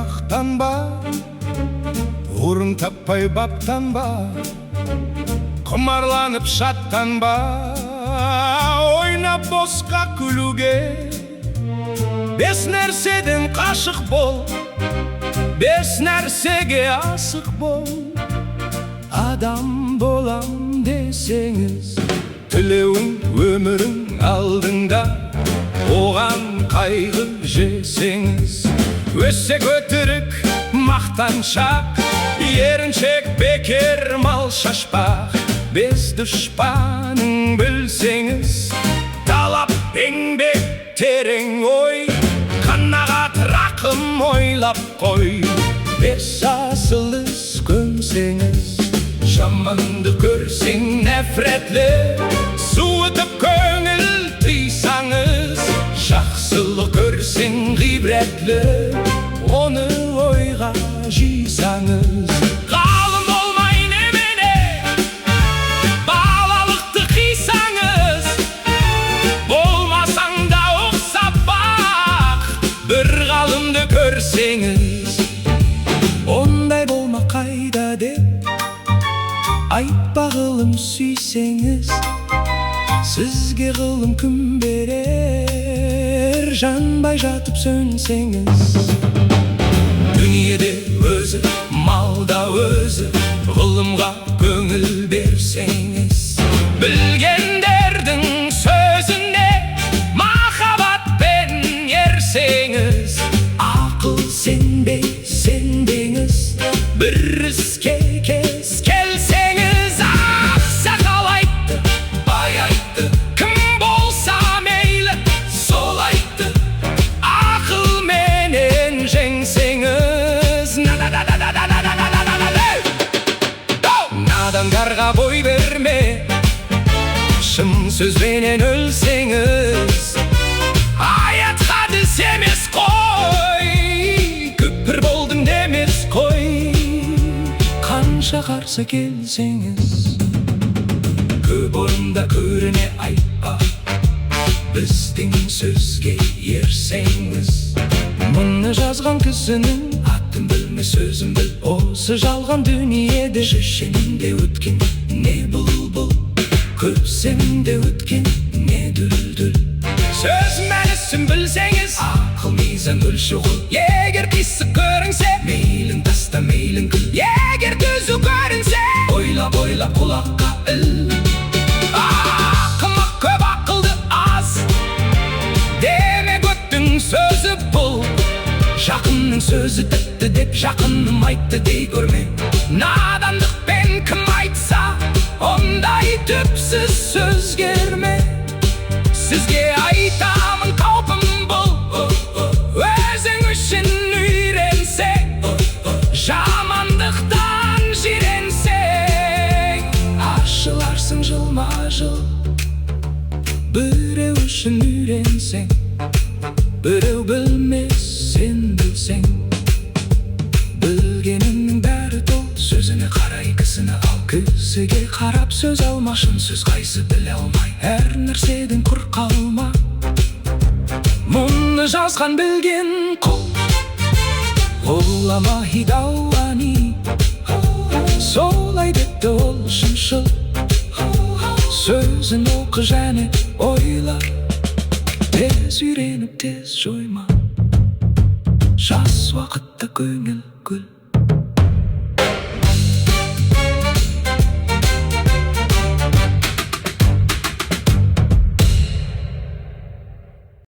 Мақтанба, орын таппай баптанба, құмарланып шаттанба, ойнап босқа күлуге. Бес нәрседен қашық бол, бес нәрсеге асық бол, адам болам десеңіз. Тілеуің, өмірің алдыңда, оған қайғы жесеңіз. Өсек, өтірік, мақтаншақ, еріншек, бекер мал шашпақ — бес дұшпаның, білсеңіз. Талап, еңбек, терең ой, қанағат, рақым, ойлап қой. Бес асыл іс көнсеңіз. Жаманды көрсең нәфрәтлі, суытып көңіл тыйсаңыз. Жақсылық көрсең ғибрәтлі, оны ойға жисаңыз. Ғалым болмай немене, балалықты қисаңыз. Болмасаң да ұқсап бақ бір ғалымды көрсеңіз. Ондай болма қайда деп айтпа, ғылым сүйсеңіз. Сізге ғылым кім берер, жанбай жатып сөнсеңіз? Дүниеде өзі, малда өзі, ғылымға көңіл берсеңіз. Білгендердің сөзіне махаббатпен ерсеңіз. Ақыл сенбе, сенбеңіз, бір іске кез келсеңіз. Ақсақал айтты, бай айтты, кім болса мейлі, сол айтты: ақылменен жеңсеңіз. Надандарға бой берме, шын сөзбенен өлсеңіз. Аят, хадис емес қой, күпір болдың демес қой, қанша қарсы келсеңіз. Көп орында көріне айтпа, біздің сөзге ерсеңіз. Мұны жазған кісінің атын білме, сөзін біл. Осы жалған дүниеде шешенің де өткен не бұлбұл, көпсең де өткен не дүлдүл. Сөз мәнісін білсеңіз, ақыл мизан өлшеу қыл. Егер қисық көрінсе, мейлің таста, мейлің күл. Егер түзу көрінсе, ойлап ойлап құлаққа іл. Ақымақ көп, ақылды аз демек, өттің сөзі бұл. Жақынның сөзі тәтті деп, жақыным айтты дей көрме. Надандықпен кім айтса, ондай түпсіз сөз керме. Сізге айтамын, қаупім бұл: өзің үшін үйренсең, жамандықтан жиренсең, ашыларсың жылма жыл. Біреу үшін үйренсең, біреу білмес, сен білсең. Білгеніңнің бәрі тұл. Сөзіне қарай кісіні ал, кісіге қарап сөз алма. Шын сөз қайсы, біле алмай, әр нәрседен құр қалма. Мұны жазған білген құл, Ғұлама Хидауани, солай депті ол шыншыл. Сөзін оқы және ойла, тез үйреніп, тез жойма. Жас уақытта көңіл гүл.